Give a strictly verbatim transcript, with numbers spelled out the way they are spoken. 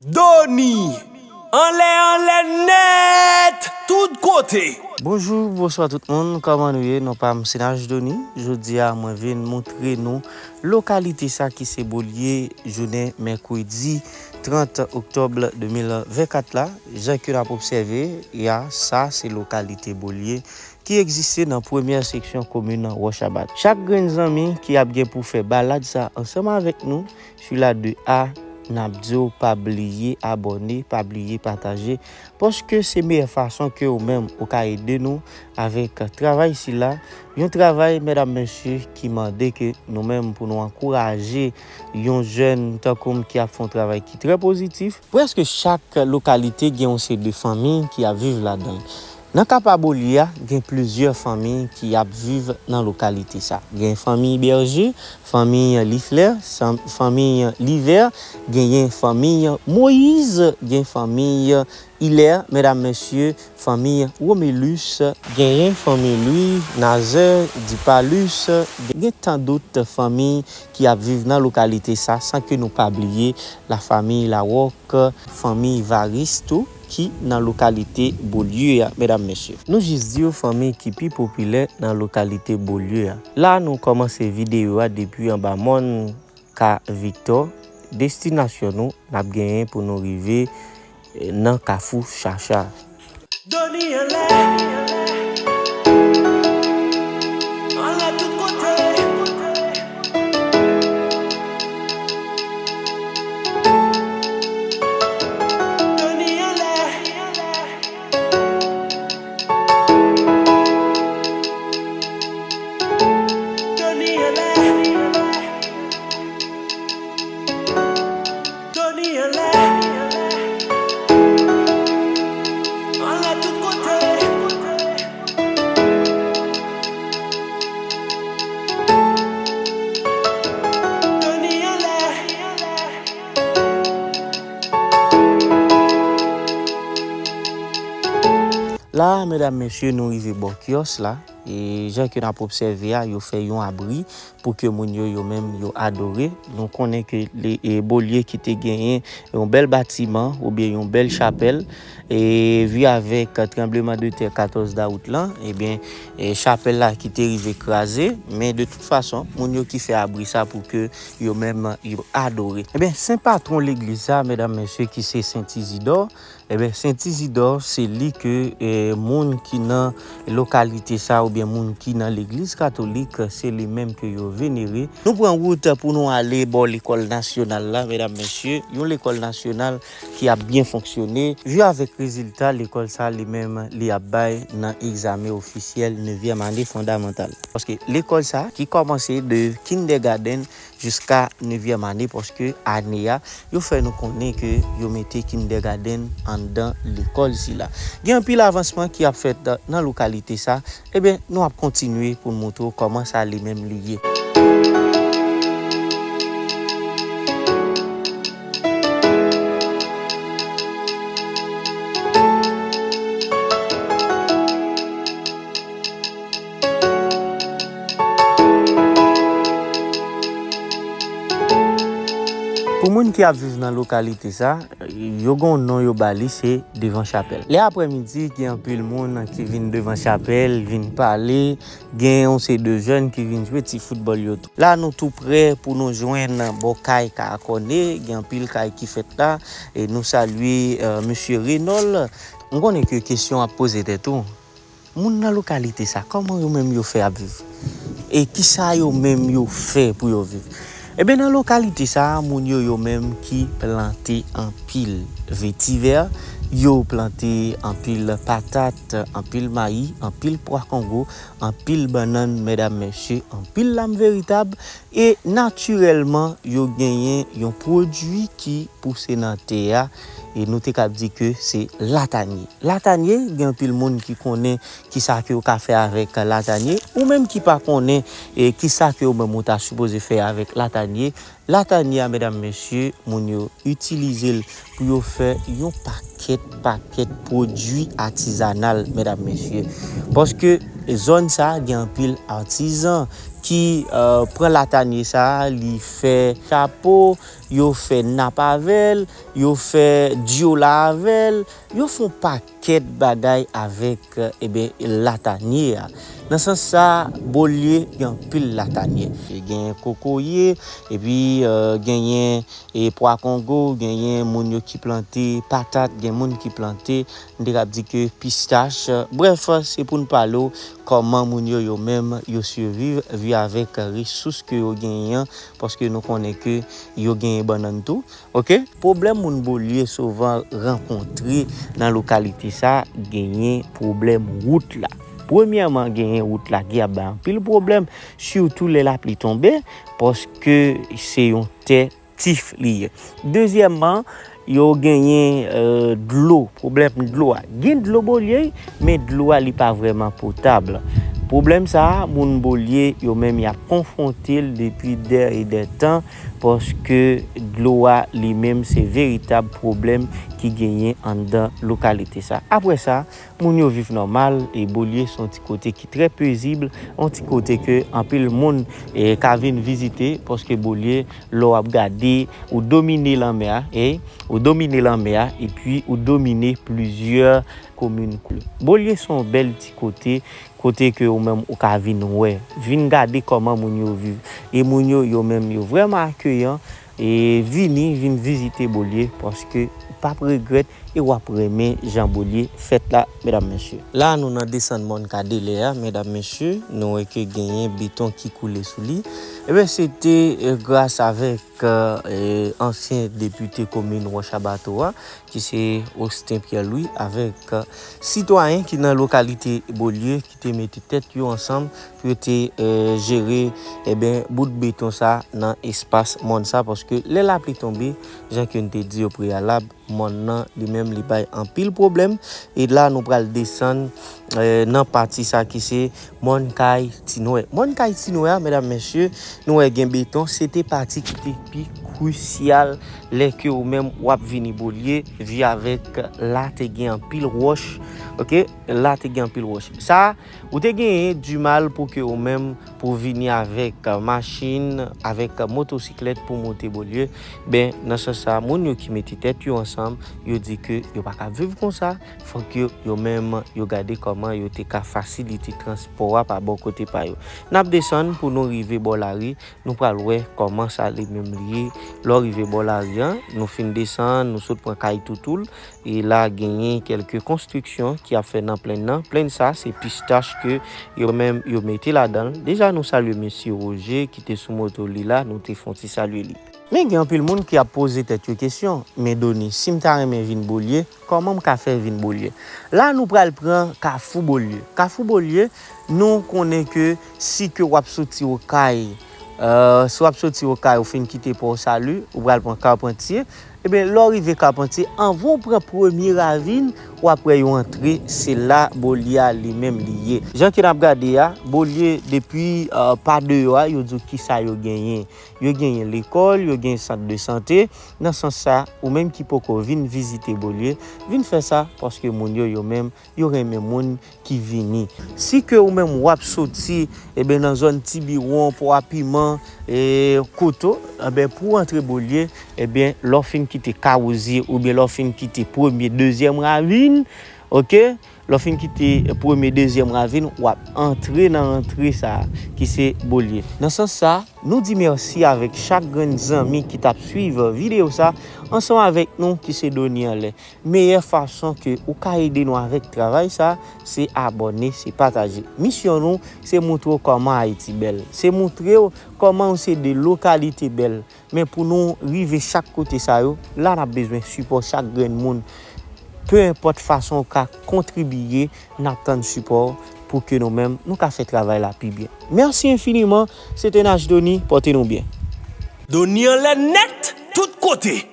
Doni, anlè, anlè nèt, tout kote. Bonjou, bonswa tout moun, kòman nou ye? Non pa m se Naj Doni. Jodi a, mwen vin moutre nou lokalite sa ki se Bolye, jounen mèkredi trant oktòb de mil vennkat la. Jan ke n ap obsève, ya, sa se lokalite Bolye ki egziste nan premyè seksyon komin Wòchabat. Chak grenn zanmi ki ap gen pou fè balad sa ansanm avèk nou, sou la de a, n ap di w pa bliye abòne, pa bliye pataje, paske se meyè fason ke ou menm ou ka ede nou avèk travay sila, yon travay, medam, mesye, ki mande ke nou menm pou nou ankouraje yon jèn tankou m ki ap fè yon travay ki trè pozitif. Prèske chak lokalite gen yon seri de fanmi ki ap viv ladan l. Nan ka pa Bolye a, gen plizyè fanmi ki ap viv nan lokalite sa. Gen fanmi Bèje, fanmi Liflè, san- fanmi Livè, genyen fanmi Moyiz, gen fanmi Ilè, medam, mesye, fanmi Womelus, genyen fanmi Lwi, Nazè, Dipalus, gen tandout fanmi ki ap viv nan lokalite sa, san ke nou pa bliye lafanmi Lawòk, fanmi Varis tou, ki nan lokalite Bolye a, medam, mesye. Nou jis di w fanmi ki pi popilè nan lokalite Bolye a. La, nou kòmanse videyo a depi anba mòn Ka Viktò, destinasyon nou, n ap genyen pou nou rive, eh, nan Kafou Chacha. Doni anlè, anlè tout kote. Doni anlè. Doni anlè. Doni anlè. Anlè tout kote. Doni anlè. La, medam, mesye, nou rive bò kyòs la. E jan ke n ap obsève a, yo fè yon abri pou ke moun yo, yo menm, yo adore. Nou konnen ke le, e, Bolye ki te genyen yon bèl batiman oubyen yon bèl chapèl, e, vi avèk tranbleman de tè katòz dawout lan, ebyen, e, chapèl la ki te rive kraze. Men de tout fason, moun yo ki fè abri sa pou ke yo menm, yo adore. Ebyen, sen patwon legliz sa, medam, mesye, ki se Sent Izidò, Ebyen, Sent Izidò, se li ke, eh, moun ki nan lokalite sa oubyen moun ki nan legliz katolik, se li menm ke yo venere. Nou pran wout pou nou ale bò lekòl nasyonal la, medam, mesye, yon lekòl nasyonal ki ap byen fonksyone. Vi avèk rezilta lekòl sa li menm li ap bay nan egzamen ofisyèl nevyèm ane fondamantal. Paske lekòl sa ki kòmanse de kindergarten jiska nevyèm ane, paske ane a, yo fè nou konnen ke yo mete kindergarten anndan lekòl sila. Gen anpil avansman ki ap fèt nan lokalite sa. Ebyen, nou ap kontinye pou n montre w kòman sa li menm li ye. Pou moun ki ap viv nan lokalite sa, yo gen yon non yo ba li, se Devan Chapèl. Lè aprèmidi, gen anpil moun ki vin Devan Chapèl, vin pale, gen yon seri de jèn ki vin jwe ti foutbòl yo tou. La, nou tou prè pou nou jwenn bò kay Ka Kòne, gen anpil kay ki fèt la, e nou salye, eh, mesye Renòl. M konnen ke kesyon ap poze tèt ou. Moun nan lokalite sa, kòman yo menm yo fè ap viv? E kisa yo menm yo fè pou yo viv? Ebyen, nan lokalite sa, moun yo, yo menm ki plante anpil vetivè, yo plante anpil patat, anpil mayi, anpil pwa kongo, anpil bannann, medam, mesye, anpil lam veritab, e natirèlman, yo genyen yon pwodui ki pouse nan tè a, e nou te kab di ke se latanye. Latanye, gen anpil moun ki konnen kisa ke yo ka fè avèk latanye, ou menm ki pa konnen, e, kisa ke ou menm ou ta sipoze fè avèk latanye. Latanye a, medam, mesye, moun yo itilize l pou yo fè yon pakèt, pakèt pwodui atizanal, medam, mesye. Paske zòn sa a gen anpil atizan ki, eh, pran latanye sa a, li fè chapo, yo fè nap avè l, yo fè dyola avè l, yo fè yon pakèt bagay avèk, e ben, latanye a. Nan sans sa, Bolye gen anpil latanye. Gen kokoye, epi, e, genyen e pwa kongo, genyen moun yo ki plante patat, gen moun ki plante, m te kab di ke pistach. Brèf, se pou n pale w kòman moun yo, yo menm, yo siviv, viv avèk resous ke yo genyen an, paske nou konnen ke yo genyen bannann tou, oke? Pwoblèm moun Bolye souvan rankontre nan lokalite sa, genyen pwoblèm wout la. Premyèman, genyen wout la ki ap bay anpil pwoblèm, sitou lè lapli tonbe, paske se yon tè tif li ye. Dezyèmman, yo genyen, e, dlo, pwoblèm dlo a. Gen dlo Bolye, men dlo a li pa vrèman potab. Pwoblèm sa a, moun Bolye yo menm y ap konfwonte l depi dè e dè tan, paske dlo a li menm se veritab pwoblèm ki genyen anndan lokalite sa. Apre sa, moun yo viv nòmal, e Bolye se yon ti kote ki trè pezib, yon ti kote ke anpil moun, e, ka vin vizite, paske Bolye, lè w ap gade, ou domine lanmè a, e, ou domine lanmè a, epi ou domine plizyè komin. Bolye se yon bèl ti kote, kote ke ou menm ou ka vin wè, vin gade kòman moun yo viv. E moun yo, yo menm, yo vrèman akeyan, e vini, vin vizite Bolye, paske ou p ap regrèt e w ap renmen jan Bolye fèt la, medam, mesye. La, nou nan desann mòn Kadelè a, medam, mesye, nou wè ke genyen beton ki koule sou li. Eben, se te, e, gras avèk, e, ansyen depite komin Wòch a Bato a, ki se Austin Pierre Louis, avèk, e, sitwayen ki nan lokalite Bolye, ki te mete tèt yo ansanm pou yo te, e, jere, eben, bout beton sa nan espas mòn sa, paske lè lapli tonbe, jan ke n te di yo preyalab, mòn nan, li menm, li bay anpil pwoblèm. E la, nou pral desann, e, nan pati sa ki se mòn kay Ti Nwè. Mòn kay Ti Nwè a, medam, mesye, nou wè gen beton, se te pati ki te pi krisyal lè ke ou menm w ap vini Bolye, vi avèk la te gen anpil wòch, oke? La te gen anpil wòch. Sa, ou te genyen dimal pou ke ou menm pou vini avèk machin, avèk motosiklèt pou monte Bolye. Ben, nan sans sa, moun yo ki mete tèt yo ansanm, yo di ke yo pa ka viv konsa, fòk yo, yo menm, yo gade kòman yo te ka fasilite transpò a pa bò kote pa yo. N ap desann pou nou rive bò lari, nou pral wè kòman sa li menm li ye. Lè w rive bò lari a, nou fin desann, nou sot pran kay Toutoul, e la genyen kèlke konstriksyon ki ap fè nan plenn nan. Plenn sa, se pistach ke yo menm yo mete ladan l. Deja, nou salye mesye Roger ki te sou moto li la, nou te fè yon ti salye li. Men gen anpil moun ki ap poze tèt yo kesyon, men Doni, si m ta renmen vin Bolye, kòman m ka fè vin Bolye? La, nou pral pran Kafou Bolye. Kafou Bolye, nou konnen ke si ke w ap soti Okay, e, si w ap soti Okay, ou fin kite Pò Sali, ou pral pran Kapantye. Eben, lè w rive Kapantye, anvan w pran premye ravin, w ap wè yon antre, se la Bolye a li menm li ye. Jan ke n ap gade a, Bolye depi, e, pa deyò a, yo di w kisa yo genyen. Yo genyen lekòl, yo genyen sant de sante. Nan sans sa, ou menm ki poko vin vizite Bolye, vin fè sa, paske moun yo, yo menm, yo renmen moun ki vini. Si ke ou menm w ap soti, eben, nan zòn Tibiwon, Pwa Piman, e, Koto, eben, pou w antre Bolye, eben, lè w fin kite Kawozye oubyen lè w fin kite premye, dezyèm ravin, oke? Lè w fin kite premye, dezyèm ravin, w ap antre nan rantre sa a, ki se Bolye. Nan sans sa, nou di mèsi avèk chak grenn zanmi ki t ap swiv videyo sa, ansanm avèk nou, ki se Doni Anlè. Meyè fason ke ou ka ede nou avèk travay sa, se abòne, se pataje. Misyon nou, se moutre w kòman Ayiti bèl. Se moutre w kòman yon seri de lokalite bèl. Men pou nou rive chak kote sa yo, la n ap bezwen sipò chak grenn moun. Pe enpòt fason ou ka kontribiye, n ap tann sipò w pou ke nou menm, nou ka fè travay la pi byen. Mèsi enfiniman, se te Nash Doni, pòte nou byen. Doni Anlè nèt, tout kote.